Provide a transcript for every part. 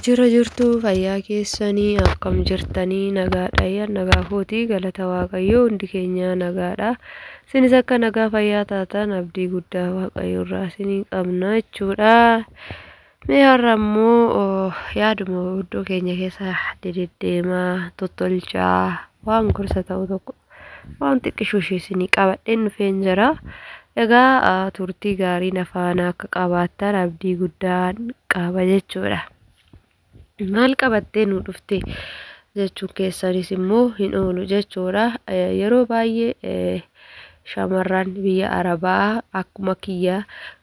Jira jirtu fayyaa keessanii akkam jirtanii nagaadha ayyan nagaa kootii galata Waaqayyoo hundi keenya nagaadha. Isinis akka nagaa fayyaa taatan abdii guddaa Waaqayyo irraa isinii qabna jechuudha. Mee har'a immoo yaaduma iddoo keenya keessa dededdeemaa tottolchaa waan gorsa ta'u tokko waan xiqqishuu ishee isinii qabadheen dhufeen jira. Egaa turtii gaarii na faana akka qabaattan abdii guddaan qaba jechuudha. Maal qabattee nu dhufte jechuun keessanis immoo hin oolu jechuudha. Yeroo baay'ee shamarran biyya Arabaa akkuma kiyya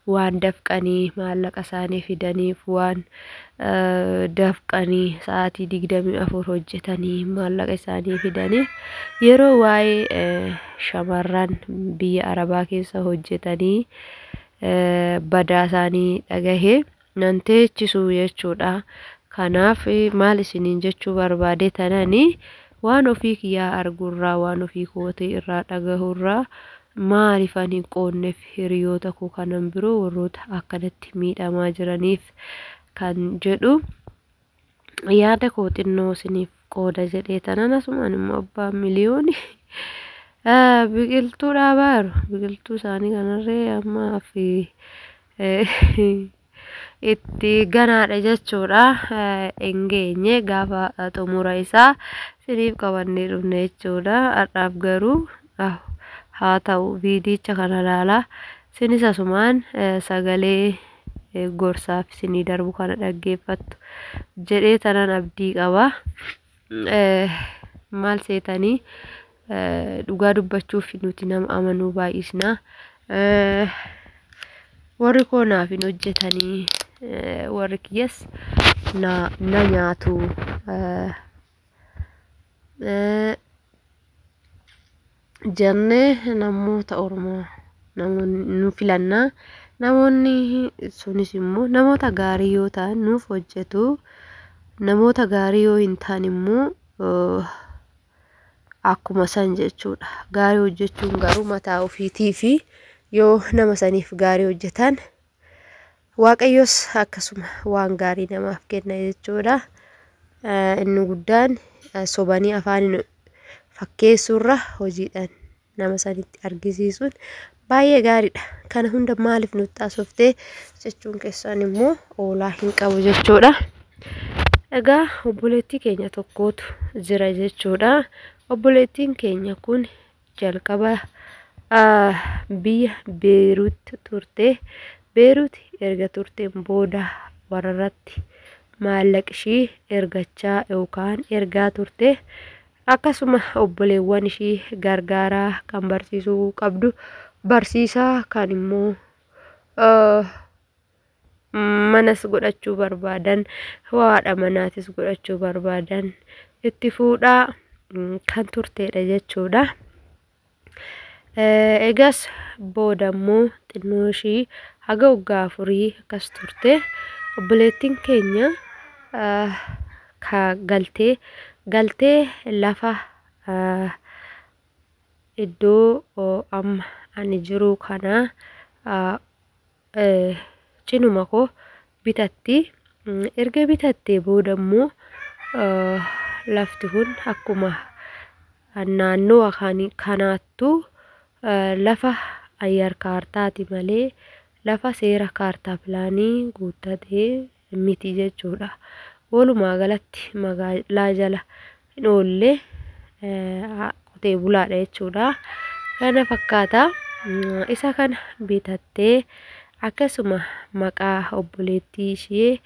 waan dafqanii maallaqa isaanii fidaniif waan dafqanii sa'aatii 24 hojjetanii maallaqa isaanii fidaniif yeroo waa'ee shamarran biyya Arabaa keessa hojjetanii badaa isaanii dhagahee nan teechisu jechuudha. Kanaaf maal isiniin jechuu barbaade tanani waan ofii kiyyaa argurraa waan ofii kootii irraa dhagahurraa maaliifan hin qoonneef hiriyoota koo kanan biroo warroota akkanatti miidhamaa jiraniif kan jedhu yaada koo xinnoo isiniif qooda jedhee tanan asumaan immoo abbaan miliyooni biqiltuu dhaabaa jiru. Biqiltuu isaanii kanarree ammaa fi itti ganaadha jechuudha. Hin geenye gaafa xumura isaa isiniif qabannee dhufne jechuudha. Har'aaf garuu haa ta'u viidicha kana ilaalaa. Isinis asumaan sagalee gorsaaf isinii darbu kana dhaggeeffattu jedhee tanan abdii qaba. Maal seetanii dhugaa dubbachuuf nuti nama amanuu baay'isna. Warri koo naaf hin hojjetanii warri kiyyas na nyaatu. Jennee namoota Oromoo namoonni nu filannaa. Namoonni sunis immoo namoota gaarii yoo ta'an nuuf hojjetu. Namoota gaarii yoo hin taane immoo akkuma san jechuudha. Gaarii hojjechuun garuu mataa ofiitii fi yoo nama saniif gaarii hojjetan Waaqayyos akkasuma waan gaarii namaaf kenna jechuudha. Inni guddaan sobanii afaan fakkeessuurra hojiidhaan nama sanitti argisiisuun baay'ee gaariidha. Kana hunda maaliif nutti haasofte jechuun keessan immoo oolaa hin qabu jechuudha. Egaa obboleettii keenya tokkootu jira jechuudha. Obboleettiin keenya kun jalqaba biyya Beeruut turte. Beeruut erga turteen booda warrarratti maallaqa ishii ergachaa yookaan ergaa turte. Akkasuma obboleewwan ishii gargaaraa kan barsiisuu qabdu barsiisaa kan immoo manas godhachuu barbaadan haadha manaatis godhachuu barbaadan itti fuudhaa kan turteedha jechuudha. Egas booda immoo xinnoo ishii haga waggaa 4 akkas turte. Obboleettiin keenya ka galtee lafa iddoo amma ani jiru kana cinuma koo bitatti. Erga bitattee booda immoo lafti kun akkuma naannoo kanaattu lafa ayyar kaartaati malee lafa seera kaartaa pilaanii guuttatee miti jechuudha. Walumaa galatti magaalaa jala hin oolle qotee bulaadha jechuudha. Kana fakkaata. Isa kana bitattee akkasuma maqaa obboleettii ishee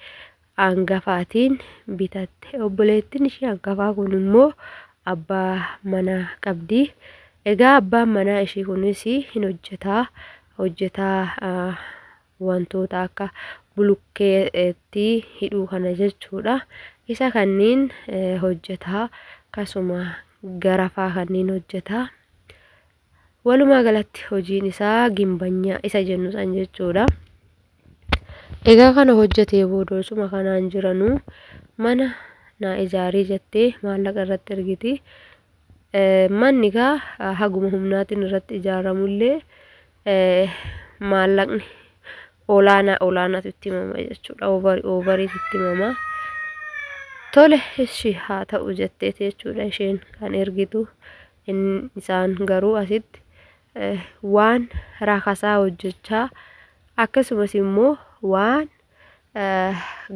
hangafaatiin bitatte. Obboleettiin ishee hangafaa kun immoo abbaa manaa qabdi. Egaa abbaan manaa ishee kunis hin hojjetaa. Hojjetaa wantoota akka bulukkeetti hidhuu kana jechuudha. Isa kanneen hojjetaa akkasuma garafaa kanneen hojjetaa. Walumaa galatti hojiin isaa gimbanyaa isa jennu san jechuudha. Egaa kana hojjetee booda osuma kanaan jiranuu mana naa ijaarii jettee maallaqa irratti ergiti. Manni egaa haguma humnaatiin irratti ijaaramullee maallaqni olaanaa olaanaatu itti himama jechuudha. Oovarii oovariitu itti himama. Tole, ishii haa ta'u jetteeti jechuudha isheen kan ergitu. Isaan garuu asitti waan rakasaa hojjechaa, akkasumas immoo waan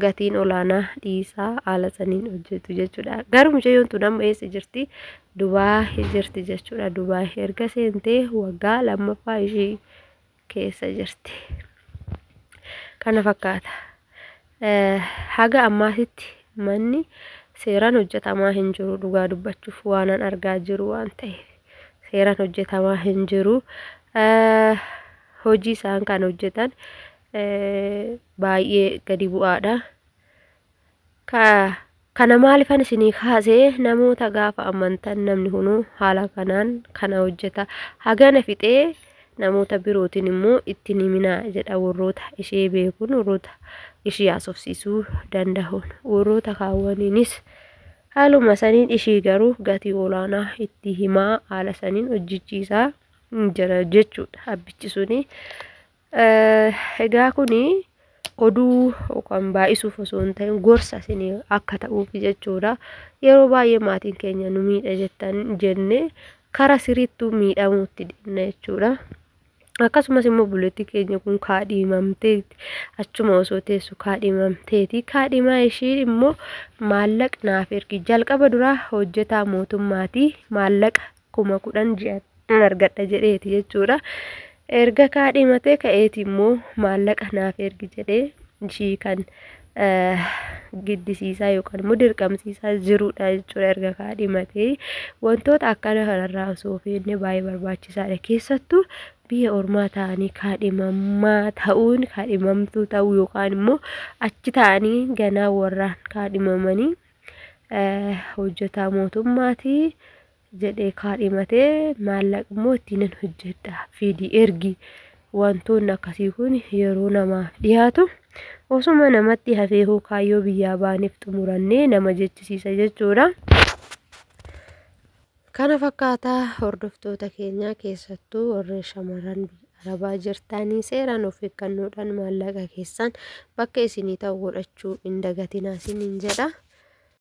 gatiin olaanaa dhiisaa haala saniin hojjetu jechuudha. Garuu mucayyoon tun amma eessa jirti? Dubaay jirti jechuudha. Dubaay erga seentee waggaa lammaffaa ishii keessa jirti. Kana fakkaata. Haga ammaatitti manni seeraan hojjetamaa hin jiru, dhugaa dubbachuuf waanan argaa jiru waan ta'eef seeraan hojjetamaa hin jiru. Hojii isaan kan hojjetan baay'ee gadi bu'aadha. Kana maalifan isinii kaasee, namoota gaafa amantan namni kunuu haala kanaan kana hojjeta, hagana fixee namoota birootiin immoo ittiin himinaa jedha. Warroota ishee beekuun, warroota ishee haasofsiisuu danda'uun, warroota kaawwaniinis haaluma saniin ishii garuu gatii olaanaa itti himaa haala saniin hojjechiisaa jira jechuudha abbichi suni. Egaa kuni oduu yookaan baay'isuuf osoo hin ta'in gorsa isinii akka ta'uuf jechuudha. Yeroo baay'ee maatiin keenya nu miidha jettan jennee karaa sirriittuu miidhamuutti deemna jechuudha. Akkasumas immoo buleetti keenya kun kaadhimamteeti, achuma osoo teessu kaadhimamteeti. Kaadhimaa ishii immoo maallaqa naaf ergi, jalqaba duraa hojjetaa mootummaati, maallaqa 10,000 ji'a nan argadha jedheeti jechuudha. Erga kaadhimatee ka'eeti immoo maallaqa naaf ergi jedhee ishii kan giddisiisaa yookaan immoo dirqamsiisaa jirudha jechuudha erga kaadhimatee. Wantoota akkana kanarraa osoo of eegne baay'ee barbaachisaadha. Keessattuu biyya ormaa ta'anii kaadhimamaa ta'uun, kaadhimamtuu ta'uu yookaan immoo achi ta'anii ganaa warraan kaadhimamanii hojjetaa mootummaati jedhee kaadhimatee maallaqa immoo ittiin hojjedha fidii ergi, wantoonni akkasii kun yeroo namaaf dhiyaatu osuma namatti hafee hoo kaayyoo biyyaa baaneef xumurannee nama jechisiisa jechuudha. Kana fakkaataa hordoftoota keenyaa, keessattuu warri shamarran biyya arabaa jirtanii seeraan of eeggannoodhaan maallaqa keessan bakka isinii ta'u godhachuu hin dagatinaa isiniin jedha.